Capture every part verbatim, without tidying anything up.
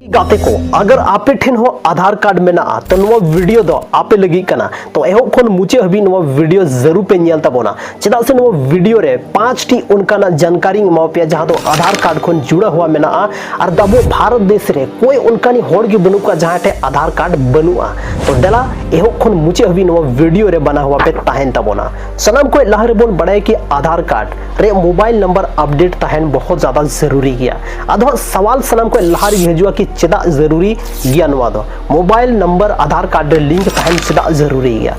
ᱜᱟᱛᱮ ᱠᱚ, ᱟᱜᱟᱨ ᱟᱯᱮ ᱴᱷᱮᱱ ᱦᱚᱸ ᱟᱫᱷᱟᱨ ᱠᱟᱨᱰ ᱢᱮᱱᱟᱜᱼᱟ, ᱛᱚ ᱱᱚᱣᱟ ᱵᱷᱤᱰᱤᱭᱳ ᱫᱚ ᱟᱯᱮ ᱞᱟᱹᱜᱤᱫ ᱠᱟᱱᱟ᱾ ᱛᱚ ᱮᱦᱚᱵ ᱠᱷᱚᱱ ᱢᱩᱪᱟᱹᱫ ᱦᱟᱹᱵᱤᱡ ᱱᱚᱣᱟ ᱵᱷᱤᱰᱤᱭᱳ ᱡᱟᱹᱨᱩᱲ ᱯᱮ ᱧᱮᱞ ᱛᱟᱵᱚᱱᱟ, ᱪᱮᱫᱟᱜ ᱥᱮ ᱱᱚᱣᱟ ᱵᱷᱤᱰᱤᱭᱳ ᱨᱮ ᱯᱟᱸᱪ ᱴᱤ ᱚᱱᱠᱟᱱᱟᱜ ᱡᱟᱱᱠᱟᱨᱤᱧ ᱮᱢᱟ ᱯᱮᱭᱟ, ᱡᱟᱦᱟᱸ ᱫᱚ ᱟᱫᱷᱟᱨ ᱠᱟᱨᱰ ᱠᱷᱚᱱ ᱡᱩᱲᱟᱹ ᱦᱩᱣᱟ ᱢᱮᱱᱟᱜᱼᱟ᱾ ᱟᱨ ᱟᱵᱚ ᱵᱷᱟᱨᱚᱛ ᱫᱮᱥ ᱨᱮ ᱠᱚᱭ ᱚᱱᱠᱟᱱᱤ ᱦᱚᱲ ᱜᱮ ᱵᱟᱹᱱᱩᱜ ᱠᱚᱣᱟ, ᱡᱟᱦᱟᱸᱭ ᱴᱷᱮᱱ ᱟᱫᱷᱟᱨ ᱠᱟᱨᱰ ᱵᱟᱹᱱᱩᱜᱼᱟ᱾ ᱛᱚ ᱫᱮᱞᱟ, ᱮᱦᱚᱵ ᱠᱷᱚᱱ ᱢᱩᱪᱟᱹᱫ ᱦᱟᱹᱵᱤᱡ ᱱᱚᱣᱟ ᱵᱷᱤᱰᱤᱭᱳ ᱨᱮ ᱵᱟᱱᱟ ᱦᱩᱣᱟ ᱯᱮ ᱛᱟᱦᱮᱱ ᱛᱟᱵᱚᱱᱟ᱾ ᱥᱟᱱᱟᱢ ᱠᱷᱚᱱ ᱞᱟᱦᱟ ᱨᱮᱵᱚᱱ ᱵᱟᱲᱟᱭᱟ ᱠᱤ ᱟᱫᱷᱟᱨ ᱠᱟᱨᱰ ᱨᱮ ᱢᱳᱵᱟᱭᱤᱞ ᱱᱟᱢᱵᱟᱨ ᱟᱯᱰᱮᱴ ᱛᱟᱦᱮᱱ ᱵᱚᱦᱚᱛ ᱡᱟᱫᱟ ᱡᱟᱹᱨᱩᱨᱤ ᱜᱮᱭᱟ᱾ ᱟᱫᱚ ᱦᱟᱸᱜ ᱥᱟᱣᱟᱞ ᱥᱟᱱᱟᱢ ᱠᱷᱚᱱ ᱞᱟᱦᱟ ᱨᱮᱜᱮ ᱦᱤᱡᱩᱜᱼᱟ ᱠᱤ ᱪᱮᱫᱟᱜ ᱡᱟᱹᱨᱩᱨᱤ ᱜᱮᱭᱟ ᱱᱚᱣᱟ ᱫᱚ, ᱢᱳᱵᱟᱭᱤᱞ ᱱᱟᱢᱵᱟᱨ ᱟᱫᱷᱟᱨ ᱠᱟᱨᱰ ᱨᱮ ᱞᱤᱝᱠ ᱛᱟᱦᱮᱱ ᱪᱮᱫᱟᱜ ᱡᱟᱹᱨᱩᱨᱤ ᱜᱮᱭᱟ?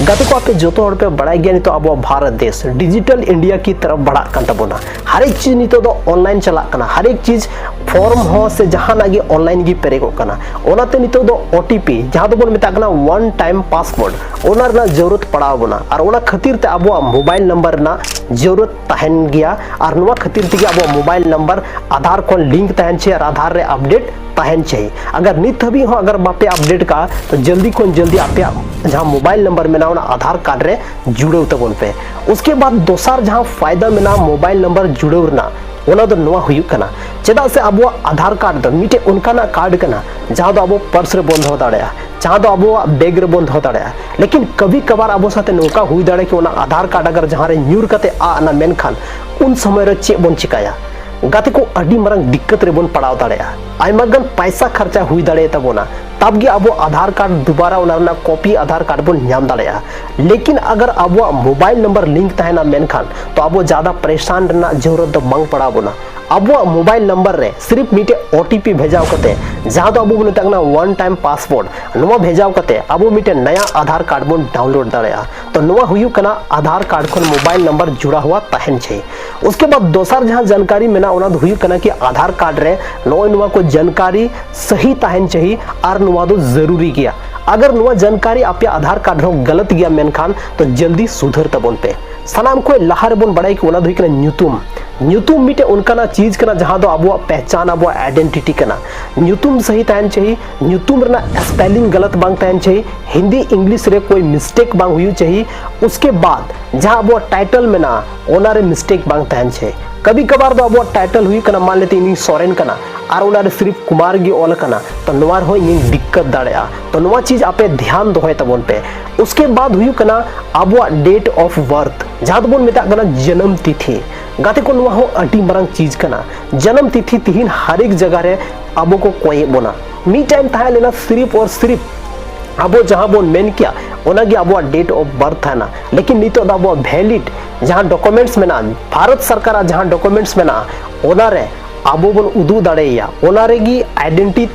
ᱜᱟᱛᱮ ᱠᱚ, ᱟᱯᱮ ᱡᱚᱛᱚ ᱦᱚᱲ ᱯᱮ ᱵᱟᱲᱟᱭ ᱜᱮᱭᱟ, ᱱᱤᱛᱚᱜ ᱟᱵᱚᱣᱟᱜ ᱵᱷᱟᱨᱚᱛ ᱫᱮᱥ ᱰᱤᱡᱤᱴᱟᱞ ᱤᱱᱰᱤᱭᱟ ᱠᱤ ᱛᱚᱨᱚᱯ ᱵᱟᱲᱦᱟᱜ ᱠᱟᱱ ᱛᱟᱵᱚᱱᱟ᱾ ᱦᱟᱨᱮᱠ ᱪᱤᱡᱽ ᱱᱤᱛᱚᱜ ᱫᱚ ᱚᱱᱞᱟᱭᱤᱱ ᱪᱟᱞᱟᱜ ᱠᱟᱱᱟ, ᱦᱟᱨᱮᱠ ᱪᱤᱡᱽ ᱯᱷᱚᱨᱢ ᱦᱚᱸ ᱥᱮ ᱡᱟᱦᱟᱱᱟᱜ ᱜᱮ ᱚᱱᱞᱟᱭᱤᱱ ᱜᱮ ᱯᱮᱨᱮᱡᱚᱜ ᱠᱟᱱᱟ᱾ ᱚᱱᱟᱛᱮ ᱱᱤᱛᱚᱜ ᱫᱚ ᱳ ᱴᱤ ᱯᱤ, ᱡᱟᱦᱟᱸ ᱫᱚᱵᱚᱱ ᱢᱮᱛᱟᱜ ᱠᱟᱱᱟ ᱚᱣᱟᱱ ᱴᱟᱭᱤᱢ ᱯᱟᱥᱣᱟᱨᱰ, ᱚᱱᱟ ᱨᱮᱱᱟᱜ ᱡᱟᱹᱨᱩᱲ ᱯᱟᱲᱟᱣ ᱵᱚᱱᱟ᱾ ᱟᱨ ᱚᱱᱟ ᱠᱷᱟᱹᱛᱤᱨ ᱛᱮ ᱟᱵᱚᱣᱟᱜ ᱢᱳᱵᱟᱭᱤᱞ ᱱᱟᱢᱵᱟᱨ ᱨᱮᱱᱟᱜ ᱡᱟᱹᱨᱩᱲ ᱛᱟᱦᱮᱱ ᱜᱮᱭᱟ᱾ ᱟᱨ ᱱᱚᱣᱟ ᱠᱷᱟᱹᱛᱤᱨ ᱛᱮᱜᱮ ᱟᱵᱚᱣᱟᱜ ᱢᱳᱵᱟᱭᱤᱞ ᱱᱟᱢᱵᱟᱨ ᱟᱫᱷᱟᱨ ᱠᱷᱚᱱ ᱞᱤᱝᱠ ᱛᱟᱦᱮᱱ ᱪᱟᱹᱭ ᱟᱨ ᱟᱫᱷᱟᱨ ᱨᱮ ᱟᱯᱰᱮᱴ ᱛᱟᱦᱮᱱ ᱪᱟᱹᱭ᱾ ᱟᱜᱟᱨ ᱱᱤᱛ ᱦᱟᱹᱵᱤᱡ ᱦᱚᱸ ᱟᱜᱟᱨ ᱵᱟᱯᱮ ᱟᱯᱰᱮᱴ ᱠᱟᱜᱼᱟ, ᱛᱚ ᱡᱚᱞᱫᱤ ᱠᱷᱚᱱ ᱡᱚᱞᱫᱤ ᱟᱯᱮᱭᱟᱜ ᱡᱟᱦᱟᱸ ᱢᱳᱵᱟᱭᱤᱞ ᱱᱟᱢᱵᱟᱨ ᱢᱮᱱᱟᱜᱼᱟ, ᱚᱱᱟ ᱟᱫᱷᱟᱨ ᱠᱟᱨᱰ ᱨᱮ ᱡᱩᱲᱟᱹᱣ ᱛᱟᱵᱚᱱ ᱯᱮ᱾ ᱩᱥᱠᱮ ᱵᱟᱫ ᱫᱚᱥᱟᱨ ᱡᱟᱦᱟᱸ ᱯᱷᱟᱭᱫᱟ ᱢᱮᱱᱟᱜᱼᱟ ᱢᱳᱵᱟᱭᱤᱞ ᱱᱟᱢᱵᱟᱨ ᱡᱩᱲᱟᱹᱣ ᱨᱮᱱᱟᱜ, ᱚᱱᱟ ᱫᱚ ᱱᱚᱣᱟ ᱦᱩᱭᱩᱜ ᱠᱟᱱᱟ, ᱪᱮᱫᱟᱜ ᱥᱮ ᱟᱵᱚᱣᱟᱜ ᱟᱫᱷᱟᱨ ᱠᱟᱨᱰ ᱫᱚ ᱢᱤᱫᱴᱮᱡ ᱚᱱᱠᱟᱱᱟᱜ ᱠᱟᱨᱰ ᱠᱟᱱᱟ, ᱡᱟᱦᱟᱸ ᱫᱚ ᱟᱵᱚ ᱯᱟᱨᱥ ᱨᱮᱵᱚᱱ ᱫᱚᱦᱚ ᱫᱟᱲᱮᱭᱟᱜᱼᱟ, ᱡᱟᱦᱟᱸ ᱫᱚ ᱟᱵᱚᱣᱟᱜ ᱵᱮᱜᱽ ᱨᱮᱵᱚᱱ ᱫᱚᱦᱚ ᱫᱟᱲᱮᱭᱟᱜᱼᱟ᱾ ᱞᱮᱠᱤᱱ ᱠᱟᱵᱷᱤ ᱠᱟᱵᱷᱟᱨ ᱟᱵᱚ ᱥᱟᱛᱮ ᱱᱚᱝᱠᱟ ᱦᱩᱭ ᱫᱟᱲᱮᱭᱟᱜᱼᱟ ᱠᱤ ᱚᱱᱟ ᱟᱫᱷᱟᱨ ᱠᱟᱨᱰ ᱟᱜᱟᱨ ᱡᱟᱦᱟᱸ ᱨᱮ ᱧᱩᱨ ᱠᱟᱛᱮ ᱟᱫ ᱮᱱᱟ, ᱢᱮᱱᱠᱷᱟᱱ ᱩᱱ ᱥᱚᱢᱚᱭ ᱨᱮ ᱪᱮᱫ ᱵᱚᱱ ᱪᱤᱠᱟᱹᱭᱟ? ᱜᱟᱛᱮ ᱠᱚ, ᱟᱹᱰᱤ ᱢᱟᱨᱟᱝ ᱫᱤᱠᱠᱟᱛ ᱨᱮᱵᱚᱱ ᱯᱟᱲᱟᱣ ᱫᱟᱲᱮᱭᱟᱜᱼᱟ᱾ ᱟᱭᱢᱟ ᱜᱟᱱ ᱯᱟᱭᱥᱟ ᱠᱷᱟᱨᱪᱟ ᱦᱩᱭ ᱫᱟᱲᱮᱭᱟᱜ ᱛᱟᱵᱚᱱᱟ, ᱛᱟᱵ ᱜᱮ ᱟᱵᱚ ᱟᱫᱷᱟᱨ ᱠᱟᱨᱰ ᱫᱩᱵᱟᱨᱟ ᱚᱱᱟ ᱨᱮᱱᱟᱜ ᱠᱚᱯᱤ ᱟᱫᱷᱟᱨ ᱠᱟᱨᱰ ᱵᱚᱱ ᱧᱟᱢ ᱫᱟᱲᱮᱭᱟᱜᱼᱟ᱾ ᱞᱮᱠᱤᱱ ᱟᱜᱟᱨ ᱟᱵᱚᱣᱟᱜ ᱢᱳᱵᱟᱭᱤᱞ ᱱᱟᱢᱵᱟᱨ ᱞᱤᱝᱠ ᱛᱟᱦᱮᱱᱟ, ᱢᱮᱱᱠᱷᱟᱱ ᱛᱚ ᱟᱵᱚ ᱡᱟᱫᱟ ᱯᱟᱨᱮᱥᱟᱱ ᱨᱮᱱᱟᱜ ᱡᱟᱹᱨᱩᱲᱟᱛ ᱫᱚ ᱵᱟᱝ ᱯᱟᱲᱟᱣ ᱵᱚᱱᱟ᱾ ᱟᱵᱚᱣᱟᱜ ᱢᱳᱵᱟᱭᱤᱞ ᱱᱟᱢᱵᱟᱨ ᱨᱮ ᱥᱤᱨᱤᱯ ᱢᱤᱫᱴᱮᱡ ᱳ ᱴᱤ ᱯᱤ ᱵᱷᱮᱡᱟᱣ ᱠᱟᱛᱮ, ᱡᱟᱦᱟᱸ ᱫᱚ ᱟᱵᱚ ᱵᱚᱱ ᱢᱮᱛᱟᱜ ᱠᱟᱱᱟ ᱚᱣᱟᱱ ᱴᱟᱭᱤᱢ ᱯᱟᱥᱣᱟᱨᱰ, ᱱᱚᱣᱟ ᱵᱷᱮᱡᱟᱣ ᱠᱟᱛᱮ ᱟᱵᱚ ᱢᱤᱫᱴᱮᱱ ᱱᱟᱭᱟ ᱟᱫᱷᱟᱨ ᱠᱟᱨᱰ ᱵᱚᱱ ᱰᱟᱣᱩᱱᱞᱳᱰ ᱫᱟᱲᱮᱭᱟᱜᱼᱟ᱾ ᱛᱚ ᱱᱚᱣᱟ ᱦᱩᱭᱩᱜ ᱠᱟᱱᱟ ᱟᱫᱷᱟᱨ ᱠᱟᱨᱰ ᱠᱷᱚᱱ ᱢᱳᱵᱟᱭᱤᱞ ᱱᱟᱢᱵᱟᱨ ᱡᱩᱲᱟ ᱦᱩᱣᱟ ᱛᱟᱦᱮᱱ ᱪᱟᱹᱭ᱾ ᱩᱥᱠᱮ ᱵᱟᱫ ᱫᱚᱥᱟᱨ ᱡᱟᱦᱟᱸ ᱡᱟᱱᱠᱟᱨᱤ ᱢᱮᱱᱟᱜᱼᱟ, ᱚᱱᱟ ᱫᱚ ᱦᱩᱭᱩᱜ ᱠᱟᱱᱟ ᱠᱤ ᱟᱫᱷᱟᱨ ᱠᱟᱨᱰ ᱨᱮ ᱱᱚᱜᱼᱚᱭ ᱱᱚᱣᱟ ᱠᱚ ᱡᱟᱱᱠᱟᱨᱤ ᱥᱟᱹᱦᱤ ᱛᱟᱦᱮᱱ ᱪᱟᱹᱦᱤ ᱟᱨ ᱱᱚᱣᱟ ᱫᱚ ᱡᱟᱹᱨᱩᱨᱤ ᱜᱮᱭᱟ᱾ ᱟᱜᱟᱨ ᱱᱚᱣᱟ ᱡᱟᱱᱠᱟᱨᱤ ᱟᱯᱮᱭᱟᱜ ᱟᱫᱷᱟᱨ ᱠᱟᱨᱰ ᱨᱮᱦᱚᱸ ᱜᱟᱞᱟᱛ ᱜᱮᱭᱟ, ᱢᱮᱱᱠᱷᱟᱱ ᱛᱚ ᱡᱚᱞᱫᱤ ᱥᱩᱫᱷᱟᱹᱨ ᱛᱟᱵᱚᱱ ᱯᱮ᱾ ᱥᱟᱱᱟᱢ ᱠᱷᱚᱱ ᱞᱟᱦᱟ ᱨᱮᱵᱚᱱ ᱵᱟᱲᱟᱭ ᱠᱤ ᱚᱱᱟ ᱫᱚ ᱦᱩᱭᱩᱜ ᱠᱟᱱᱟ ᱧᱩᱛᱩᱢ᱾ ᱧᱩᱛᱩᱢ ᱢᱤᱫᱴᱮᱡ ᱚᱱᱠᱟᱱᱟᱜ ᱪᱤᱡᱽ ᱠᱟᱱᱟ ᱡᱟᱦᱟᱸ ᱫᱚ ᱟᱵᱚᱣᱟᱜ ᱯᱮᱦᱪᱟᱱ, ᱟᱵᱚᱣᱟᱜ ᱟᱭᱰᱮᱱᱴᱤᱴᱤ ᱠᱟᱱᱟ᱾ ᱧᱩᱛᱩᱢ ᱥᱟᱹᱦᱤ ᱛᱟᱦᱮᱱ ᱪᱟᱹᱦᱤ, ᱧᱩᱛᱩᱢ ᱨᱮᱱᱟᱜ ᱥᱯᱮᱞᱤᱝ ᱜᱟᱞᱟᱛ ᱵᱟᱝ ᱛᱟᱦᱮᱱ ᱪᱟᱹᱦᱤ, ᱦᱤᱱᱫᱤ ᱤᱝᱞᱤᱥ ᱨᱮ ᱠᱳᱭ ᱢᱤᱥᱴᱮᱠ ᱵᱟᱝ ᱦᱩᱭᱩᱜ ᱪᱟᱹᱦᱤ᱾ ᱩᱥᱠᱮ ᱵᱟᱫ ᱡᱟᱦᱟᱸ ᱟᱵᱚᱣᱟᱜ ᱴᱟᱭᱴᱚᱞ ᱢᱮᱱᱟᱜᱼᱟ, ᱚᱱᱟ ᱨᱮ ᱢᱤᱥᱴᱮᱠ ᱵᱟᱝ ᱛᱟᱦᱮᱱ ᱪᱟᱹᱦᱤ᱾ ᱠᱟᱵᱷᱤ ᱠᱟᱵᱷᱟᱨ ᱫᱚ ᱟᱵᱚᱣᱟᱜ ᱴᱟᱭᱴᱮᱞ ᱦᱩᱭᱩᱜ ᱠᱟᱱᱟ, ᱢᱟᱱ ᱞᱮᱛᱮ ᱤᱧ ᱥᱚᱨᱮᱱ ᱠᱟᱱᱟ ᱟᱨ ᱚᱱᱟ ᱨᱮ ᱥᱤᱨᱤᱯ ᱠᱩᱢᱟᱨ ᱜᱮ ᱚᱞ ᱟᱠᱟᱱᱟ, ᱛᱚ ᱱᱚᱣᱟ ᱨᱮᱦᱚᱸ ᱤᱧᱤᱧ ᱫᱤᱠᱠᱟᱛ ᱫᱟᱲᱮᱭᱟᱜᱼᱟ᱾ ᱛᱚ ᱱᱚᱣᱟ ᱪᱤᱡᱽ ᱟᱯᱮ ᱫᱷᱮᱭᱟᱱ ᱫᱚᱦᱚᱭ ᱛᱟᱵᱚᱱ ᱯᱮ᱾ ᱩᱥᱠᱮ ᱵᱟᱫ ᱦᱩᱭᱩᱜ ᱠᱟᱱᱟ ᱟᱵᱚᱣᱟᱜ date of birth, ᱡᱟᱦᱟᱸ ᱫᱚᱵᱚᱱ ᱢᱮᱛᱟᱜ ᱠᱟᱱᱟ ᱡᱟᱱᱟᱢ ᱛᱤᱛᱷᱤ᱾ ᱜᱟᱛᱮ ᱠᱚ, ᱱᱚᱣᱟ ᱦᱚᱸ ᱟᱹᱰᱤ ᱢᱟᱨᱟᱝ ᱪᱤᱡᱽ ᱠᱟᱱᱟ᱾ ᱡᱟᱱᱟᱢ ᱛᱤᱛᱷᱤ ᱛᱤᱦᱤᱧ ᱦᱟᱨ ᱮᱠ ᱡᱟᱭᱜᱟ ᱨᱮ ᱟᱵᱚ ᱠᱚ ᱠᱚᱭᱮᱫ ᱵᱚᱱᱟ᱾ ᱢᱤᱫ ᱴᱟᱭᱤᱢ ᱛᱟᱦᱮᱸ ᱞᱮᱱᱟ ᱥᱤᱨᱤᱯ ᱚᱨ ᱥᱤᱨᱤᱯ ᱟᱵᱚ ᱡᱟᱦᱟᱸ ᱵᱚᱱ ᱢᱮᱱ ᱠᱮᱭᱟ, ᱚᱱᱟᱜᱮ ᱟᱵᱚᱣᱟᱜ date of birth ᱛᱟᱦᱮᱱᱟ᱾ ᱞᱮᱠᱤᱱ ᱱᱤᱛᱚᱜ ᱫᱚ ᱟᱵᱚᱣᱟᱜ valid ᱡᱟᱦᱟᱸ documents ᱢᱮᱱᱟᱜᱼᱟ, ᱵᱷᱟᱨᱚᱛ ᱥᱚᱨᱠᱟᱨᱟᱜ ᱡᱟᱦᱟᱸ documents ᱢᱮᱱᱟᱜᱼᱟ, ᱚᱱᱟᱨᱮ ᱟᱵᱚ ᱵᱚᱱ ᱩᱫᱩᱜ ᱫᱟᱲᱮᱭᱟᱭᱟ, ᱚᱱᱟ ᱨᱮᱜᱮ identity,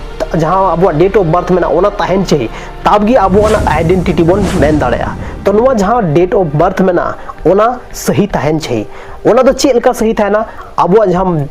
ᱡᱟᱦᱟᱸ ᱟᱵᱚᱣᱟᱜ date of birth ᱢᱮᱱᱟᱜᱼᱟ, ᱚᱱᱟ ᱛᱟᱦᱮᱱ ᱪᱟᱹᱦᱤ, ᱛᱟᱵ ᱜᱮ ᱟᱵᱚ ᱚᱱᱟ identity ᱵᱚᱱ ᱢᱮᱱ ᱫᱟᱲᱮᱭᱟᱜᱼᱟ᱾ ᱛᱚ ᱱᱚᱣᱟ ᱡᱟᱦᱟᱸ date of birth ᱢᱮᱱᱟᱜᱼᱟ, ᱚᱱᱟ ᱥᱟᱹᱦᱤ ᱛᱟᱦᱮᱱ ᱪᱟᱹᱦᱤ᱾ ᱚᱱᱟ ᱫᱚ ᱪᱮᱫ ᱞᱮᱠᱟ ᱥᱟᱹᱦᱤ ᱛᱟᱦᱮᱱᱟ? ᱟᱵᱚᱣᱟᱜ ᱡᱟᱦᱟᱸ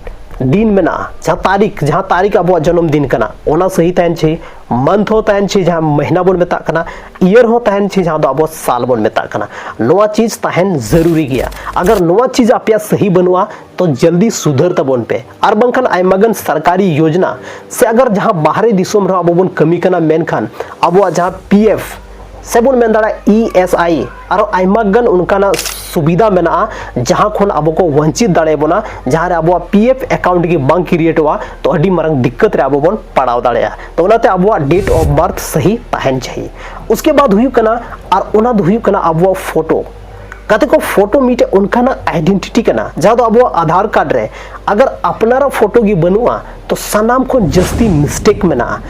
ᱫᱤᱱ ᱢᱮᱱᱟᱜᱼᱟ, ᱡᱟᱦᱟᱸ ᱛᱟᱹᱨᱤᱠᱷ, ᱡᱟᱦᱟᱸ ᱛᱟᱹᱨᱤᱠᱷ ᱟᱵᱚᱣᱟᱜ ᱡᱚᱱᱚᱢ ᱫᱤᱱ ᱠᱟᱱᱟ, ᱚᱱᱟ ᱥᱟᱹᱦᱤ ᱛᱟᱦᱮᱱ ᱪᱟᱹᱦᱤ᱾ Month ᱦᱚᱸ ᱛᱟᱦᱮᱱ ᱪᱟᱹᱦᱤ, ᱡᱟᱦᱟᱸ ᱢᱟᱹᱦᱱᱟᱹ ᱵᱚᱱ ᱢᱮᱛᱟᱜ ᱠᱟᱱᱟ᱾ Year ᱦᱚᱸ ᱛᱟᱦᱮᱱ ᱪᱟᱹᱦᱤ, ᱡᱟᱦᱟᱸ ᱫᱚ ᱟᱵᱚ ᱥᱟᱞ ᱵᱚᱱ ᱢᱮᱛᱟᱜ ᱠᱟᱱᱟ᱾ ᱱᱚᱣᱟ ᱪᱤᱡᱽ ᱛᱟᱦᱮᱱ ᱡᱟᱹᱨᱩᱨᱤ ᱜᱮᱭᱟ᱾ ᱟᱜᱟᱨ ᱱᱚᱣᱟ ᱪᱤᱡᱽ ᱟᱯᱮᱭᱟᱜ ᱥᱟᱹᱦᱤ ᱵᱟᱹᱱᱩᱜᱼᱟ, ᱛᱚ ᱡᱚᱞᱫᱤ ᱥᱩᱫᱷᱟᱹᱨ ᱛᱟᱵᱚᱱ ᱯᱮ᱾ ᱟᱨ ᱵᱟᱝᱠᱷᱟᱱ ᱟᱭᱢᱟ ᱜᱟᱱ ᱥᱚᱨᱠᱟᱨᱤ ᱭᱳᱡᱽᱱᱟ ᱥᱮ ᱟᱜᱟᱨ ᱡᱟᱦᱟᱸ ᱵᱟᱦᱨᱮ ᱫᱤᱥᱚᱢ ᱨᱮᱦᱚᱸ ᱟᱵᱚ ᱵᱚᱱ ᱠᱟᱹᱢᱤ ᱠᱟᱱᱟ, ᱢᱮᱱᱠᱷᱟᱱ ᱟᱵᱚᱣᱟᱜ ᱡᱟᱦᱟᱸ P F ᱥᱮ ᱵᱚᱱ ᱢᱮᱱ ᱫᱟᱲᱮᱭᱟᱜᱼᱟ E S I, ᱟᱨᱚ ᱟᱭᱢᱟ ᱜᱟᱱ ᱚᱱᱠᱟᱱᱟᱜ ᱥᱩᱵᱤᱫᱷᱟ ᱢᱮᱱᱟᱜᱼᱟ, ᱡᱟᱦᱟᱸ ᱠᱷᱚᱱ ᱟᱵᱚ ᱠᱚ ᱣᱚᱧᱪᱤᱛ ᱫᱟᱲᱮᱭᱟᱵᱚᱱᱟ᱾ ᱡᱟᱦᱟᱸ ᱨᱮ ᱟᱵᱚᱣᱟᱜ P F account ᱜᱮ ᱵᱟᱝ createᱚᱜᱼᱟ, ᱛᱚ ᱟᱹᱰᱤ ᱢᱟᱨᱟᱝ ᱫᱤᱠᱠᱟᱛ ᱨᱮ ᱟᱵᱚ ᱵᱚᱱ ᱯᱟᱲᱟᱣ ᱫᱟᱲᱮᱭᱟᱜᱼᱟ᱾ ᱛᱚ ᱚᱱᱟᱛᱮ ᱟᱵᱚᱣᱟᱜ date of birth ᱥᱟᱹᱦᱤ ᱛᱟᱦᱮᱱ ᱪᱟᱹᱦᱤ᱾ ᱩᱥᱠᱮ ᱵᱟᱫ ᱦᱩᱭᱩᱜ ᱠᱟᱱᱟ, ᱟᱨ ᱚᱱᱟ ᱫᱚ ᱦᱩᱭᱩᱜ ᱠᱟᱱᱟ ᱟᱵᱚᱣᱟᱜ ᱯᱷᱳᱴᱳ᱾ ᱜᱟᱛᱮ ᱠᱚ, ᱯᱷᱳᱴᱳ ᱢᱤᱫᱴᱮᱡ ᱚᱱᱠᱟᱱᱟᱜ identity ᱠᱟᱱᱟ, ᱡᱟᱦᱟᱸ ᱫᱚ ᱟᱵᱚᱣᱟᱜ ᱟᱫᱷᱟᱨ ᱠᱟᱨᱰ ᱨᱮ ᱟᱜᱟᱨ ᱟᱯᱱᱟᱨᱟᱜ ᱯᱷᱳᱴᱳ ᱜᱮ ᱵᱟᱹᱱᱩᱜᱼᱟ, ᱛᱚ ᱥᱟᱱᱟᱢ ᱠᱷᱚᱱ ᱡᱟᱹᱥᱛᱤ mistake ᱢᱮᱱᱟᱜᱼᱟ᱾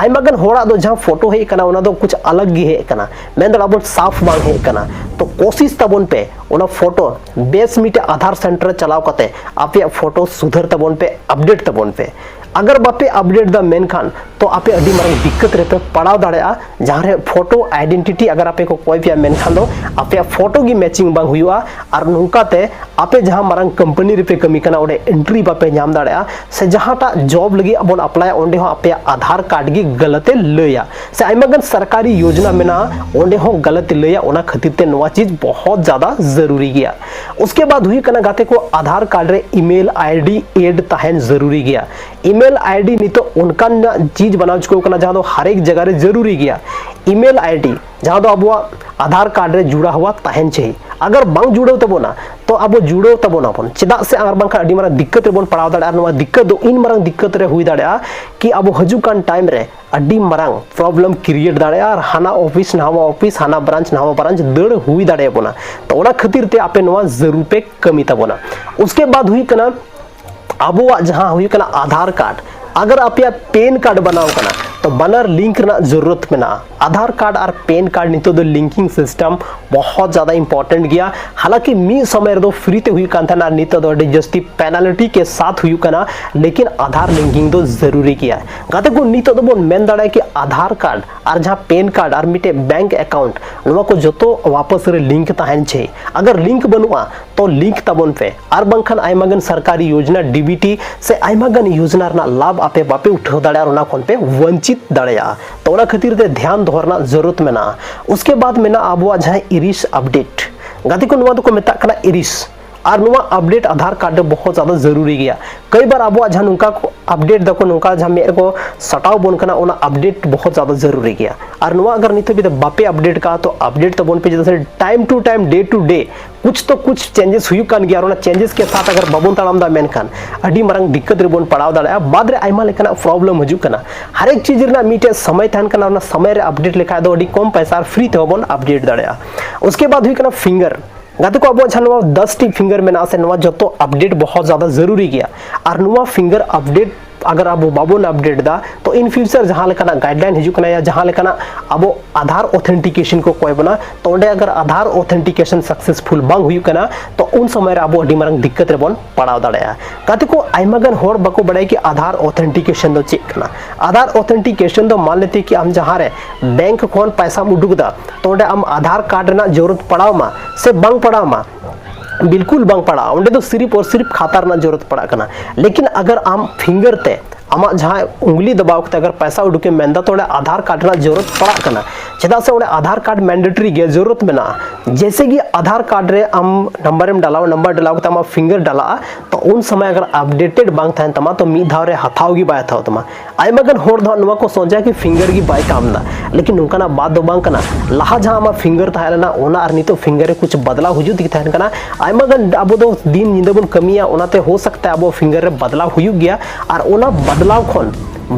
ᱟᱭᱢᱟ ᱜᱟᱱ ᱦᱚᱲᱟᱜ ᱫᱚ ᱡᱟᱦᱟᱸ ᱯᱷᱳᱴᱳ ᱦᱮᱡ ᱟᱠᱟᱱᱟ, ᱚᱱᱟ ᱫᱚ ᱠᱩᱪ ᱟᱞᱟᱜᱽ ᱜᱮ ᱦᱮᱡ ᱟᱠᱟᱱᱟ, ᱢᱮᱱ ᱫᱟᱲᱮᱭᱟᱜᱼᱟ ᱵᱚᱱ ᱥᱟᱯᱷ ᱵᱟᱝ ᱦᱮᱡ ᱟᱠᱟᱱᱟ᱾ ᱛᱚ ᱠᱳᱥᱤᱥ ᱛᱟᱵᱚᱱ ᱯᱮ, ᱚᱱᱟ ᱯᱷᱳᱴᱳ ᱵᱮᱥ ᱢᱤᱫᱴᱮᱡ ᱟᱫᱷᱟᱨ ᱥᱮᱱᱴᱟᱨ ᱨᱮ ᱪᱟᱞᱟᱣ ᱠᱟᱛᱮ ᱟᱯᱮᱭᱟᱜ ᱯᱷᱳᱴᱳ ᱥᱩᱫᱷᱟᱹᱨ ᱛᱟᱵᱚᱱ ᱯᱮ, update ᱛᱟᱵᱚᱱ ᱯᱮ᱾ ᱟᱜᱟᱨ ᱵᱟᱯᱮ update ᱫᱟ, ᱢᱮᱱᱠᱷᱟᱱ ᱛᱚ ᱟᱯᱮ ᱟᱹᱰᱤ ᱢᱟᱨᱟᱝ ᱫᱤᱠᱠᱟᱛ ᱨᱮᱯᱮ ᱯᱟᱲᱟᱣ ᱫᱟᱲᱮᱭᱟᱜᱼᱟ᱾ ᱡᱟᱦᱟᱸ ᱨᱮ ᱯᱷᱳᱴᱳ identity ᱟᱜᱟᱨ ᱟᱯᱮ ᱠᱚ ᱠᱚᱭ ᱯᱮᱭᱟ, ᱢᱮᱱᱠᱷᱟᱱ ᱫᱚ ᱟᱯᱮᱭᱟᱜ ᱯᱷᱳᱴᱳ ᱜᱮ matching ᱵᱟᱝ ᱦᱩᱭᱩᱜᱼᱟ᱾ ᱟᱨ ᱱᱚᱝᱠᱟᱛᱮ ᱟᱯᱮ ᱡᱟᱦᱟᱸ ᱢᱟᱨᱟᱝ ᱠᱳᱢᱯᱟᱱᱤ ᱨᱮᱯᱮ ᱠᱟᱹᱢᱤ ᱠᱟᱱᱟ, ᱚᱸᱰᱮ entry ᱵᱟᱯᱮ ᱧᱟᱢ ᱫᱟᱲᱮᱭᱟᱜᱼᱟ, ᱥᱮ ᱡᱟᱦᱟᱸᱴᱟᱜ ᱡᱚᱵ ᱞᱟᱹᱜᱤᱫ ᱵᱚᱱ ᱟᱯᱞᱟᱭᱟ, ᱚᱸᱰᱮ ᱦᱚᱸ ᱟᱯᱮᱭᱟᱜ ᱟᱫᱷᱟᱨ ᱠᱟᱨᱰ ᱜᱮ ᱜᱟᱞᱟᱛ ᱮ ᱞᱟᱹᱭᱟ, ᱥᱮ ᱟᱭᱢᱟ ᱜᱟᱱ ᱥᱚᱨᱠᱟᱨᱤ ᱭᱳᱡᱽᱱᱟ ᱢᱮᱱᱟᱜᱼᱟ, ᱚᱸᱰᱮ ᱦᱚᱸ ᱜᱟᱞᱟᱛ ᱮ ᱞᱟᱹᱭᱟ᱾ ᱚᱱᱟ ᱠᱷᱟᱹᱛᱤᱨ ᱛᱮ ᱱᱚᱣᱟ ᱪᱤᱡᱽ ᱵᱚᱦᱚᱛ ᱡᱟᱫᱟ ᱡᱟᱹᱨᱩᱨᱤ ᱜᱮᱭᱟ᱾ ᱩᱥᱠᱮ ᱵᱟᱫ ᱦᱩᱭᱩᱜ ᱠᱟᱱᱟ, ᱜᱟᱛᱮ ᱠᱚ, ᱟᱫᱷᱟᱨ ᱠᱟᱨᱰ ᱨᱮ email ID add ᱛᱟᱦᱮᱱ ᱡᱟᱹᱨᱩᱨᱤ ᱜᱮᱭᱟ᱾ Email ID ᱱᱤᱛᱚᱜ ᱚᱱᱠᱟᱱᱟᱜ ᱪᱤᱡᱽ ᱵᱟᱱᱟᱣ ᱪᱩᱠᱟᱹᱣ ᱠᱟᱱᱟ, ᱡᱟᱦᱟᱸ ᱫᱚ ᱦᱟᱨᱮᱠ ᱡᱟᱭᱜᱟ ᱨᱮ ᱡᱟᱹᱨᱩᱨᱤ ᱜᱮᱭᱟ᱾ Email ID ᱡᱟᱦᱟᱸ ᱫᱚ ᱟᱵᱚᱣᱟᱜ ᱟᱫᱷᱟᱨ ᱠᱟᱨᱰ ᱨᱮ ᱡᱩᱲᱟ ᱦᱩᱣᱟ ᱛᱟᱦᱮᱱ ᱪᱟᱹᱦᱤ᱾ ᱟᱜᱟᱨ ᱵᱟᱝ ᱡᱩᱲᱟᱹᱣ ᱛᱟᱵᱚᱱᱟ, ᱛᱚ ᱟᱵᱚ ᱡᱩᱲᱟᱹᱣ ᱛᱟᱵᱚᱱᱟᱵᱚᱱ, ᱪᱮᱫᱟᱜ ᱥᱮ ᱟᱨ ᱵᱟᱝᱠᱷᱟᱱ ᱟᱹᱰᱤ ᱢᱟᱨᱟᱝ ᱫᱤᱠᱠᱟᱛ ᱨᱮᱵᱚᱱ ᱯᱟᱲᱟᱣ ᱫᱟᱲᱮᱭᱟᱜᱼᱟ᱾ ᱟᱨ ᱱᱚᱣᱟ ᱫᱤᱠᱠᱟᱛ ᱫᱚ ᱤᱱ ᱢᱟᱨᱟᱝ ᱫᱤᱠᱠᱟᱛ ᱨᱮ ᱦᱩᱭ ᱫᱟᱲᱮᱭᱟᱜᱼᱟ ᱠᱤ ᱟᱵᱚ ᱦᱤᱡᱩᱜ ᱠᱟᱱ ᱴᱟᱭᱤᱢ ᱨᱮ ᱟᱹᱰᱤ ᱢᱟᱨᱟᱝ ᱯᱨᱚᱵᱞᱮᱢ ᱠᱨᱤᱭᱮᱴ ᱫᱟᱲᱮᱭᱟᱜᱼᱟ ᱟᱨ ᱦᱟᱱᱟ ᱚᱯᱷᱤᱥ ᱱᱟᱣᱟ ᱚᱯᱷᱤᱥ, ᱦᱟᱱᱟ ᱵᱨᱟᱧᱪ ᱱᱟᱣᱟ ᱵᱨᱟᱧᱪ ᱫᱟᱹᱲ ᱦᱩᱭ ᱫᱟᱲᱮᱭᱟᱵᱚᱱᱟ᱾ ᱛᱚ ᱚᱱᱟ ᱠᱷᱟᱹᱛᱤᱨ ᱛᱮ ᱟᱯᱮ ᱱᱚᱣᱟ ᱡᱟᱹᱨᱩᱲ ᱯᱮ ᱠᱟᱹᱢᱤ ᱛᱟᱵᱚᱱᱟ᱾ ᱩᱥᱠᱮ ᱵᱟᱫ ᱦᱩᱭᱩᱜ ᱠᱟᱱᱟ ᱟᱵᱚᱣᱟᱜ ᱡᱟᱦᱟᱸ ᱦᱩᱭᱩᱜ ᱠᱟᱱᱟ ᱟᱫᱷᱟᱨ ᱠᱟᱨᱰ, ᱟᱜᱟᱨ ᱟᱯᱮᱭᱟᱜ ᱯᱮᱱ ᱠᱟᱨᱰ ᱵᱟᱱᱟᱣ ᱠᱟᱱᱟ ᱛᱚ ᱵᱟᱱᱟᱨ ᱞᱤᱝᱠ ᱨᱮᱱᱟᱜ ᱡᱟᱹᱨᱩᱲᱟᱛ ᱢᱮᱱᱟᱜᱼᱟ᱾ ᱟᱫᱷᱟᱨ ᱠᱟᱨᱰ ᱟᱨ ᱯᱮᱱ ᱠᱟᱨᱰ ᱱᱤᱛᱚᱜ ᱫᱚ ᱞᱤᱝᱠᱤᱝ ᱥᱤᱥᱴᱮᱢ ᱵᱚᱦᱚᱛ ᱡᱟᱫᱟ ᱤᱢᱯᱚᱨᱴᱮᱱᱴ ᱜᱮᱭᱟ᱾ ᱦᱟᱞᱟᱸᱠᱤ ᱢᱤᱫ ᱥᱚᱢᱚᱭ ᱨᱮᱫᱚ ᱯᱷᱨᱤ ᱛᱮ ᱦᱩᱭᱩᱜ ᱠᱟᱱ ᱛᱟᱦᱮᱱᱟ ᱟᱨ ᱱᱤᱛᱚᱜ ᱫᱚ ᱟᱹᱰᱤ ᱡᱟᱹᱥᱛᱤ ᱯᱮᱱᱟᱞᱤᱴᱤ ᱠᱮ ᱥᱟᱛ ᱦᱩᱭᱩᱜ ᱠᱟᱱᱟ, ᱞᱮᱠᱤᱱ ᱟᱫᱷᱟᱨ ᱞᱤᱝᱠᱤᱝ ᱫᱚ ᱡᱟᱹᱨᱩᱨᱤ ᱜᱮᱭᱟ᱾ ᱜᱟᱛᱮ ᱠᱚ, ᱱᱤᱛᱚᱜ ᱫᱚᱵᱚᱱ ᱢᱮᱱ ᱫᱟᱲᱮᱭᱟᱜᱼᱟ ᱠᱤ ᱟᱫᱷᱟᱨ ᱠᱟᱨᱰ ᱟᱨ ᱡᱟᱦᱟᱸ ᱯᱮᱱ ᱠᱟᱨᱰ ᱟᱨ ᱢᱤᱫᱴᱮᱡ ᱵᱮᱝᱠ ᱮᱠᱟᱣᱩᱱᱴ, ᱱᱚᱣᱟ ᱠᱚ ᱡᱚᱛᱚ ᱣᱟᱯᱟᱥ ᱨᱮ ᱞᱤᱝᱠ ᱛᱟᱦᱮᱱ ᱪᱟᱹᱦᱤ᱾ ᱟᱜᱟᱨ ᱞᱤᱝᱠ ᱵᱟᱹᱱᱩᱜᱼᱟ ᱛᱚ ᱞᱤᱝᱠ ᱛᱟᱵᱚᱱ ᱯᱮ, ᱟᱨ ᱵᱟᱝᱠᱷᱟᱱ ᱟᱭᱢᱟ ᱜᱟᱱ ᱥᱚᱨᱠᱟᱨᱤ ᱭᱳᱡᱽᱱᱟ, ᱰᱤᱵᱤᱴᱤ ᱥᱮ ᱟᱭᱢᱟ ᱜᱟᱱ ᱭᱳᱡᱽᱱᱟ ᱨᱮᱱᱟᱜ ᱞᱟᱵᱷ ᱟᱯᱮ ᱵᱟᱯᱮ ᱩᱴᱷᱟᱹᱣ ᱫᱟᱲᱮᱭᱟᱜᱼᱟ ᱟᱨ ᱚᱱᱟ ᱠᱷᱚᱱ ᱯᱮ ᱣᱚᱧᱪᱤᱛ ᱫᱟᱲᱮᱭᱟᱜᱼᱟ᱾ ᱛᱚ ᱚᱱᱟ ᱠᱷᱟᱹᱛᱤᱨ ᱛᱮ ᱫᱷᱮᱭᱟᱱ ᱫᱚᱦᱚ ᱨᱮᱱᱟᱜ ᱡᱟᱹᱨᱩᱲᱟᱛ ᱢᱮᱱᱟᱜᱼᱟ᱾ ᱩᱥᱠᱮ ᱵᱟᱫ ᱢᱮᱱᱟᱜᱼᱟ ᱟᱵᱚᱣᱟᱜ ᱡᱟᱦᱟᱸ ᱤᱨᱤᱥ ᱟᱯᱰᱮᱴ, ᱜᱟᱛᱮ ᱠᱚ, ᱱᱚᱣᱟ ᱫᱚᱠᱚ ᱢᱮᱛᱟᱜ ᱠᱟᱱᱟ ᱤᱨᱤᱥ᱾ ᱟᱨ ᱱᱚᱣᱟ ᱟᱯᱰᱮᱴ ᱟᱫᱷᱟᱨ ᱠᱟᱨᱰ ᱨᱮ ᱵᱚᱦᱚᱛ ᱡᱟᱫᱟ ᱡᱟᱹᱨᱩᱨᱤ ᱜᱮᱭᱟ᱾ ᱠᱟᱹᱭ ᱵᱟᱨ ᱟᱵᱚᱣᱟᱜ ᱡᱟᱦᱟᱸ ᱱᱚᱝᱠᱟ ᱠᱚ ᱟᱯᱰᱮᱴ ᱫᱟᱠᱚ, ᱱᱚᱝᱠᱟ ᱡᱟᱦᱟᱸ ᱢᱮᱫ ᱨᱮᱠᱚ ᱥᱟᱴᱟᱣ ᱵᱚᱱ ᱠᱟᱱᱟ, ᱚᱱᱟ ᱟᱯᱰᱮᱴ ᱵᱚᱦᱚᱛ ᱡᱟᱫᱟ ᱡᱟᱹᱨᱩᱨᱤ ᱜᱮᱭᱟ᱾ ᱟᱨ ᱱᱚᱣᱟ ᱟᱜᱟᱨ ᱱᱤᱛ ᱦᱟᱹᱵᱤᱡ ᱛᱮ ᱵᱟᱯᱮ ᱟᱯᱰᱮᱴ ᱠᱟᱜᱼᱟ ᱛᱚ ᱟᱯᱰᱮᱴ ᱛᱟᱵᱚᱱ ᱯᱮ, ᱪᱮᱫᱟᱜ ᱥᱮ time to time, day to day ᱠᱩᱪ ᱛᱚ ᱠᱩᱪ ᱪᱮᱧᱡᱮᱥ ᱦᱩᱭᱩᱜ ᱠᱟᱱ ᱜᱮᱭᱟ᱾ ᱟᱨ ᱚᱱᱟ ᱪᱮᱧᱡᱮᱥ ᱠᱮ ᱥᱟᱛ ᱟᱜᱟᱨ ᱵᱟᱵᱚᱱ ᱛᱟᱲᱟᱢ ᱫᱟ ᱢᱮᱱᱠᱷᱟᱱ ᱟᱹᱰᱤ ᱢᱟᱨᱟᱝ ᱫᱤᱠᱠᱟᱛ ᱨᱮᱵᱚᱱ ᱯᱟᱲᱟᱣ ᱫᱟᱲᱮᱭᱟᱜᱼᱟ᱾ ᱵᱟᱫ ᱨᱮ ᱟᱭᱢᱟ ᱞᱮᱠᱟᱱᱟᱜ ᱯᱨᱚᱵᱞᱮᱢ ᱦᱤᱡᱩᱜ ᱠᱟᱱᱟ᱾ ᱦᱟᱨ ᱮᱠ ᱪᱤᱡᱽ ᱨᱮᱱᱟᱜ ᱢᱤᱫᱴᱮᱡ ᱥᱚᱢᱚᱭ ᱛᱟᱦᱮᱱ ᱠᱟᱱᱟ, ᱚᱱᱟ ᱥᱚᱢᱚᱭ ᱨᱮ ᱟᱯᱰᱮᱴ ᱞᱮᱠᱷᱟᱡ ᱫᱚ ᱟᱹᱰᱤ ᱠᱚᱢ ᱯᱚᱭᱥᱟ ᱟᱨ ᱯᱷᱨᱤ ᱛᱮᱦᱚᱸ ᱵᱚᱱ ᱟᱯᱰᱮᱴ ᱫᱟᱲᱮᱭᱟᱜᱼᱟ᱾ ᱩᱥᱠᱮ ᱵᱟᱫ ᱦᱩᱭᱩᱜ ᱠᱟᱱᱟ ᱯᱷᱤᱝᱜᱟᱨ᱾ ᱜᱟᱛᱮ ᱠᱚ, ᱟᱵᱚᱣᱟᱜ ᱡᱟᱦᱟᱸ ᱱᱚᱣᱟ ᱫᱚᱥ ᱴᱤ ᱯᱷᱤᱝᱜᱟᱨ ᱢᱮᱱᱟᱜᱼᱟ ᱥᱮ, ᱱᱚᱣᱟ ᱡᱚᱛᱚ ᱟᱯᱰᱮᱴ ᱵᱚᱦᱚᱛ ᱡᱟᱫᱟ ᱡᱟᱹᱨᱩᱨᱤ ᱜᱮᱭᱟ᱾ ᱟᱨ ᱱᱚᱣᱟ ᱯᱷᱤᱝᱜᱟᱨ ᱟᱯᱰᱮᱴ ᱟᱜᱟᱨ ᱟᱵᱚ ᱵᱟᱵᱚᱱ ᱟᱯᱰᱮᱴ ᱫᱟ ᱛᱚ ᱤᱱ ᱯᱷᱤᱭᱩᱪᱟᱨ ᱡᱟᱦᱟᱸ ᱞᱮᱠᱟᱱᱟᱜ ᱜᱟᱭᱤᱰᱞᱟᱭᱤᱱ ᱦᱤᱡᱩᱜ ᱠᱟᱱᱟ ᱭᱟ ᱡᱟᱦᱟᱸ ᱞᱮᱠᱟᱱᱟᱜ ᱟᱵᱚ ᱟᱫᱷᱟᱨ ᱚᱛᱷᱮᱱᱴᱤᱠᱮᱥᱚᱱ ᱠᱚ ᱠᱚᱭ ᱵᱚᱱᱟ, ᱛᱚ ᱚᱸᱰᱮ ᱟᱜᱟᱨ ᱟᱫᱷᱟᱨ ᱚᱛᱷᱮᱱᱴᱤᱠᱮᱥᱚᱱ ᱥᱟᱠᱥᱮᱥᱯᱷᱩᱞ ᱵᱟᱝ ᱦᱩᱭᱩᱜ ᱠᱟᱱᱟ ᱛᱚ ᱩᱱ ᱥᱚᱢᱚᱭ ᱨᱮ ᱟᱵᱚ ᱟᱹᱰᱤ ᱢᱟᱨᱟᱝ ᱫᱤᱠᱠᱟᱛ ᱨᱮᱵᱚᱱ ᱯᱟᱲᱟᱣ ᱫᱟᱲᱮᱭᱟᱜᱼᱟ᱾ ᱜᱟᱛᱮ ᱠᱚ, ᱟᱭᱢᱟ ᱜᱟᱱ ᱦᱚᱲ ᱵᱟᱠᱚ ᱵᱟᱲᱟᱭᱟ ᱠᱤ ᱟᱫᱷᱟᱨ ᱚᱛᱷᱮᱱᱴᱤᱠᱮᱥᱚᱱ ᱫᱚ ᱪᱮᱫ ᱠᱟᱱᱟ᱾ ᱟᱫᱷᱟᱨ ᱚᱛᱷᱮᱱᱴᱤᱠᱮᱥᱚᱱ ᱫᱚ ᱢᱟᱱ ᱞᱮᱛᱮ ᱠᱤ ᱟᱢ ᱡᱟᱦᱟᱸ ᱨᱮ ᱵᱮᱝᱠ ᱠᱷᱚᱱ ᱯᱚᱭᱥᱟᱢ ᱩᱰᱩᱠ ᱫᱟ ᱛᱚ ᱚᱸᱰᱮ ᱟᱢ ᱟᱫᱷᱟᱨ ᱠᱟᱨᱰ ᱨᱮᱱᱟᱜ ᱡᱟᱹᱨᱩᱲᱟᱛ ᱯᱟᱲᱟᱣ ᱢᱟ ᱥᱮ ᱵᱟᱝ ᱯᱟᱲᱟᱣ ᱢᱟ, ᱵᱤᱞᱠᱩᱞ ᱵᱟᱝ ᱯᱟᱲᱟᱜᱼᱟ᱾ ᱚᱸᱰᱮ ᱫᱚ ᱥᱤᱨᱤᱯ ᱟᱨ ᱥᱤᱨᱤᱯ ᱠᱷᱟᱛᱟ ᱨᱮᱱᱟᱜ ᱡᱟᱹᱨᱩᱲᱟᱛ ᱯᱟᱲᱟᱜ ᱠᱟᱱᱟ᱾ ᱞᱮᱠᱤᱱ ᱟᱜᱟᱨ ᱟᱢ ᱯᱷᱤᱝᱜᱟᱨ ᱛᱮ ᱟᱢᱟᱜ ᱡᱟᱦᱟᱸ ᱩᱝᱜᱽᱞᱤ ᱫᱟᱵᱟᱣ ᱠᱟᱛᱮ ᱟᱜᱟᱨ ᱯᱚᱭᱥᱟ ᱩᱰᱩᱠᱮᱢ ᱢᱮᱱᱫᱟ, ᱛᱚ ᱚᱸᱰᱮ ᱟᱫᱷᱟᱨ ᱠᱟᱨᱰ ᱨᱮᱱᱟᱜ ᱡᱚᱨᱩᱨᱚᱛ ᱯᱟᱲᱟᱜ ᱠᱟᱱᱟ᱾ ᱪᱮᱫᱟᱜ ᱥᱮ ᱚᱸᱰᱮ ᱟᱫᱷᱟᱨ ᱠᱟᱨᱰ ᱢᱮᱱᱰᱮᱴᱚᱨᱤ ᱜᱮ ᱡᱚᱨᱩᱨᱚᱛ ᱢᱮᱱᱟᱜᱼᱟ᱾ ᱡᱮᱭᱥᱮ ᱠᱤ ᱟᱫᱷᱟᱨ ᱠᱟᱨᱰ ᱨᱮ ᱟᱢ ᱱᱟᱢᱵᱟᱨᱮᱢ ᱰᱟᱞᱟᱣᱟ, ᱱᱟᱢᱵᱟᱨ ᱰᱟᱞᱟᱣ ᱠᱟᱛᱮ ᱟᱢᱟᱜ ᱯᱷᱤᱝᱜᱟᱨ ᱰᱟᱞᱟᱜᱼᱟ, ᱛᱚ ᱩᱱ ᱥᱚᱢᱚᱭ ᱟᱜᱟᱨ ᱟᱯᱰᱮᱴᱮᱰ ᱵᱟᱝ ᱛᱟᱦᱮᱱ ᱛᱟᱢᱟ, ᱛᱚ ᱢᱤᱫ ᱫᱷᱟᱣ ᱨᱮ ᱦᱟᱛᱟᱣ ᱜᱮ ᱵᱟᱭ ᱦᱟᱛᱟᱣ ᱛᱟᱢᱟ᱾ ᱟᱭᱢᱟ ᱜᱟᱱ ᱦᱚᱲ ᱫᱚ ᱱᱚᱣᱟ ᱠᱚ ᱥᱚᱡᱟ ᱠᱤ ᱯᱷᱤᱝᱜᱟᱨ ᱜᱮ ᱵᱟᱭ ᱠᱟᱢ ᱮᱫᱟ, ᱞᱮᱠᱤᱱ ᱱᱚᱝᱠᱟᱱᱟᱜ ᱵᱟᱛ ᱫᱚ ᱵᱟᱝ ᱠᱟᱱᱟ᱾ ᱞᱟᱦᱟ ᱡᱟᱦᱟᱸ ᱟᱢᱟᱜ ᱯᱷᱤᱝᱜᱟᱨ ᱛᱟᱦᱮᱸ ᱞᱮᱱᱟ, ᱚᱱᱟ ᱟᱨ ᱱᱤᱛᱚᱜ ᱯᱷᱤᱝᱜᱟᱨ ᱨᱮ ᱠᱩᱪ ᱵᱟᱫᱞᱟᱣ ᱦᱤᱡᱩᱜ ᱛᱮᱜᱮ ᱛᱟᱦᱮᱱ ᱠᱟᱱᱟ᱾ ᱟᱭᱢᱟ ᱜᱟᱱ ᱟᱵᱚ ᱫᱚ ᱫᱤᱱ ᱧᱤᱫᱟᱹ ᱵᱚᱱ ᱠᱟᱹᱢᱤᱭᱟ, ᱚᱱᱟᱛᱮ ᱦᱳ ᱥᱟᱠᱛᱟ ᱟᱵᱚ ᱯᱷᱤᱝᱜᱟᱨ ᱨᱮ ᱵᱟᱫᱞᱟᱣ ᱦᱩᱭᱩᱜ ᱜᱮᱭᱟ᱾ ᱟᱨ ᱚᱱᱟ ᱵᱟᱫᱞᱟᱣ ᱠᱷᱚᱱ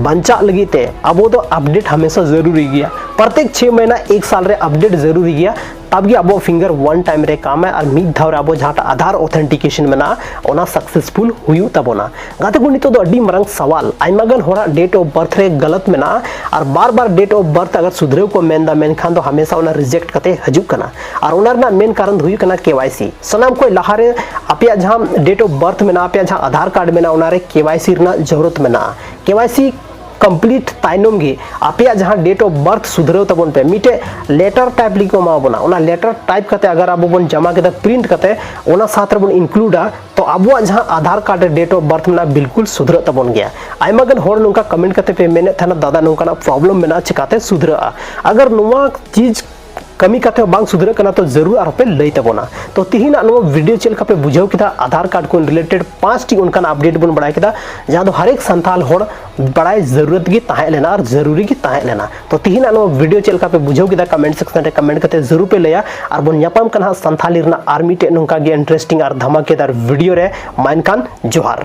ᱵᱟᱧᱪᱟᱜ ᱞᱟᱹᱜᱤᱫ ᱛᱮ ᱟᱵᱚ ᱫᱚ ᱟᱯᱰᱮᱴ ᱦᱟᱢᱮᱥᱟ ᱡᱟᱹᱨᱩᱨᱤ ᱜᱮᱭᱟ᱾ ᱯᱨᱚᱛᱮᱠ ᱪᱷᱚᱭ ᱢᱟᱦᱱᱟ, ᱮᱠ ᱥᱟᱞ ᱨᱮ ᱟᱯᱰᱮᱴ ᱡᱟᱹᱨᱩᱨᱤ ᱜᱮᱭᱟ᱾ ᱛᱟᱵ ᱜᱮ ᱟᱵᱚ ᱯᱷᱤᱝᱜᱟᱨ ᱚᱣᱟᱱ ᱴᱟᱭᱤᱢ ᱨᱮ ᱠᱟᱢᱟᱭ ᱟᱨ ᱢᱤᱫ ᱫᱷᱟᱣ ᱨᱮ ᱟᱵᱚ ᱡᱟᱦᱟᱸᱴᱟᱜ ᱟᱫᱷᱟᱨ ᱚᱛᱷᱮᱱᱴᱤᱠᱮᱥᱚᱱ ᱢᱮᱱᱟᱜᱼᱟ, ᱚᱱᱟ ᱥᱟᱠᱥᱮᱥᱯᱷᱩᱞ ᱦᱩᱭᱩᱜ ᱛᱟᱵᱚᱱᱟ᱾ ᱜᱟᱛᱮ ᱠᱚ, ᱱᱤᱛᱚᱜ ᱫᱚ ᱟᱹᱰᱤ ᱢᱟᱨᱟᱝ ᱥᱟᱣᱟᱞ, ᱟᱭᱢᱟ ᱜᱟᱱ ᱦᱚᱲᱟᱜ ᱰᱮᱴ ᱚᱯᱷ ᱵᱟᱨᱛᱷ ᱨᱮ ᱜᱟᱞᱟᱛ ᱢᱮᱱᱟᱜᱼᱟ ᱟᱨ ᱵᱟᱨ ᱵᱟᱨ ᱰᱮᱴ ᱚᱯᱷ ᱵᱟᱨᱛᱷ ᱟᱜᱟᱨ ᱥᱩᱫᱷᱨᱟᱹᱣ ᱠᱚ ᱢᱮᱱᱫᱟ, ᱢᱮᱱᱠᱷᱟᱱ ᱫᱚ ᱦᱟᱢᱮᱥᱟ ᱚᱱᱟ ᱨᱤᱡᱮᱠᱴ ᱠᱟᱛᱮ ᱦᱤᱡᱩᱜ ᱠᱟᱱᱟ᱾ ᱟᱨ ᱚᱱᱟ ᱨᱮᱱᱟᱜ ᱢᱮᱱ ᱠᱟᱨᱚᱱ ᱫᱚ ᱦᱩᱭᱩᱜ ᱠᱟᱱᱟ ᱠᱮ ᱣᱟᱭ ᱥᱤ᱾ ᱥᱟᱱᱟᱢ ᱠᱷᱚᱱ ᱞᱟᱦᱟᱨᱮ ᱟᱯᱮᱭᱟᱜ ᱡᱟᱦᱟᱸ ᱰᱮᱴ ᱚᱯᱷ ᱵᱟᱨᱛᱷ ᱢᱮᱱᱟᱜᱼᱟ, ᱟᱯᱮᱭᱟᱜ ᱡᱟᱦᱟᱸ ᱟᱫᱷᱟᱨ ᱠᱟᱨᱰ ᱢᱮᱱᱟᱜᱼᱟ, ᱚᱱᱟᱨᱮ ᱠᱮ ᱣᱟᱭ ᱥᱤ ᱨᱮᱱᱟᱜ ᱡᱟᱹᱨᱩᱲᱟᱛ ᱢᱮᱱᱟᱜᱼᱟ᱾ ᱠᱮ ᱣᱟᱭ ᱥᱤ ᱠᱚᱢᱯᱞᱤᱴ ᱛᱟᱭᱱᱚᱢ ᱜᱮ ᱟᱯᱮᱭᱟᱜ ᱡᱟᱦᱟᱸ ᱰᱮᱴ ᱚᱯᱷ ᱵᱟᱨᱛᱷ ᱥᱩᱫᱷᱨᱟᱹᱣ ᱛᱟᱵᱚᱱ ᱯᱮ᱾ ᱢᱤᱫᱴᱮᱡ ᱞᱮᱴᱟᱨ ᱴᱟᱭᱤᱯ ᱞᱟᱹᱜᱤᱫ ᱠᱚ ᱮᱢᱟ ᱵᱚᱱᱟ, ᱚᱱᱟ ᱞᱮᱴᱟᱨ ᱴᱟᱭᱤᱯ ᱠᱟᱛᱮ ᱟᱜᱟᱨ ᱟᱵᱚ ᱵᱚᱱ ᱡᱚᱢᱟ ᱠᱮᱫᱟ ᱯᱨᱤᱱᱴ ᱠᱟᱛᱮ, ᱚᱱᱟ ᱥᱟᱛ ᱨᱮᱵᱚᱱ ᱤᱱᱠᱞᱩᱰᱟ, ᱛᱚ ᱟᱵᱚᱣᱟᱜ ᱡᱟᱦᱟᱸ ᱟᱫᱷᱟᱨ ᱠᱟᱨᱰ ᱨᱮ ᱰᱮᱴ ᱚᱯᱷ ᱵᱟᱨᱛᱷ ᱢᱮᱱᱟᱜᱼᱟ, ᱵᱤᱞᱠᱩᱞ ᱥᱩᱫᱷᱨᱟᱹᱜ ᱛᱟᱵᱚᱱ ᱜᱮᱭᱟ᱾ ᱟᱭᱢᱟ ᱜᱟᱱ ᱦᱚᱲ ᱱᱚᱝᱠᱟ ᱠᱚᱢᱮᱱᱴ ᱠᱟᱛᱮ ᱯᱮ ᱢᱮᱱᱮᱫ ᱛᱟᱦᱮᱱᱟ, "ᱫᱟᱫᱟ, ᱱᱚᱝᱠᱟᱱᱟᱜ ᱯᱨᱚᱵᱞᱮᱢ ᱢᱮᱱᱟᱜᱼᱟ, ᱪᱤᱠᱟᱛᱮ ᱥᱩᱫᱷᱨᱟᱹᱜᱼᱟ?" ᱟᱜᱟᱨ ᱱᱚᱣᱟ ᱪᱤᱡᱽ ᱠᱟᱹᱢᱤ ᱠᱟᱛᱮ ᱦᱚᱸ ᱵᱟᱝ ᱥᱩᱫᱷᱨᱟᱹᱜ ᱠᱟᱱᱟ, ᱛᱚ ᱡᱟᱹᱨᱩᱲ ᱟᱨᱦᱚᱸ ᱯᱮ ᱞᱟᱹᱭ ᱛᱟᱵᱚᱱᱟ᱾ ᱛᱚ ᱛᱤᱦᱤᱧᱟᱜ ᱱᱚᱣᱟ ᱵᱷᱤᱰᱤᱭᱳ ᱪᱮᱫ ᱞᱮᱠᱟ ᱯᱮ ᱵᱩᱡᱷᱟᱹᱣ ᱠᱮᱫᱟ? ᱟᱫᱷᱟᱨ ᱠᱟᱨᱰ ᱠᱷᱚᱱ ᱨᱤᱞᱮᱴᱮᱰ ᱯᱟᱸᱪᱴᱤ ᱚᱱᱠᱟᱱ ᱟᱯᱰᱮᱴ ᱵᱚᱱ ᱵᱟᱲᱟᱭ ᱠᱮᱫᱟ, ᱡᱟᱦᱟᱸ ᱫᱚ ᱦᱟᱨᱮᱠ ᱥᱟᱱᱛᱟᱞ ᱦᱚᱲ ᱵᱟᱲᱟᱭ ᱡᱟᱹᱨᱩᱨᱟᱛ ᱜᱮ ᱛᱟᱦᱮᱸ ᱞᱮᱱᱟ ᱟᱨ ᱡᱟᱹᱨᱩᱨᱤ ᱜᱮ ᱛᱟᱦᱮᱸ ᱞᱮᱱᱟ᱾ ᱛᱚ ᱛᱤᱦᱤᱧᱟᱜ ᱱᱚᱣᱟ ᱵᱷᱤᱰᱤᱭᱳ ᱪᱮᱫ ᱞᱮᱠᱟ ᱯᱮ ᱵᱩᱡᱷᱟᱹᱣ ᱠᱮᱫᱟ? ᱠᱚᱢᱮᱱᱴ ᱥᱮᱠᱥᱚᱱ ᱨᱮ ᱠᱚᱢᱮᱱᱴ ᱠᱟᱛᱮ ᱡᱟᱹᱨᱩᱲ ᱯᱮ ᱞᱟᱹᱭᱟ᱾ ᱟᱨ ᱵᱚᱱ ᱧᱟᱯᱟᱢ ᱠᱟᱱᱟ ᱦᱟᱸᱜ ᱥᱟᱱᱛᱷᱟᱞᱤ ᱨᱮᱱᱟᱜ ᱟᱨ ᱢᱤᱫᱴᱮᱡ ᱱᱚᱝᱠᱟ ᱜᱮ ᱤᱱᱴᱟᱨᱮᱥᱴᱤᱝ ᱟᱨ ᱫᱷᱟᱢᱟᱠᱮᱫᱟᱨ ᱵᱷᱤᱰᱤᱭᱳ ᱨᱮ᱾ ᱢᱟ ᱮᱱᱠᱷᱟᱱ ᱡᱚᱦᱟᱨ᱾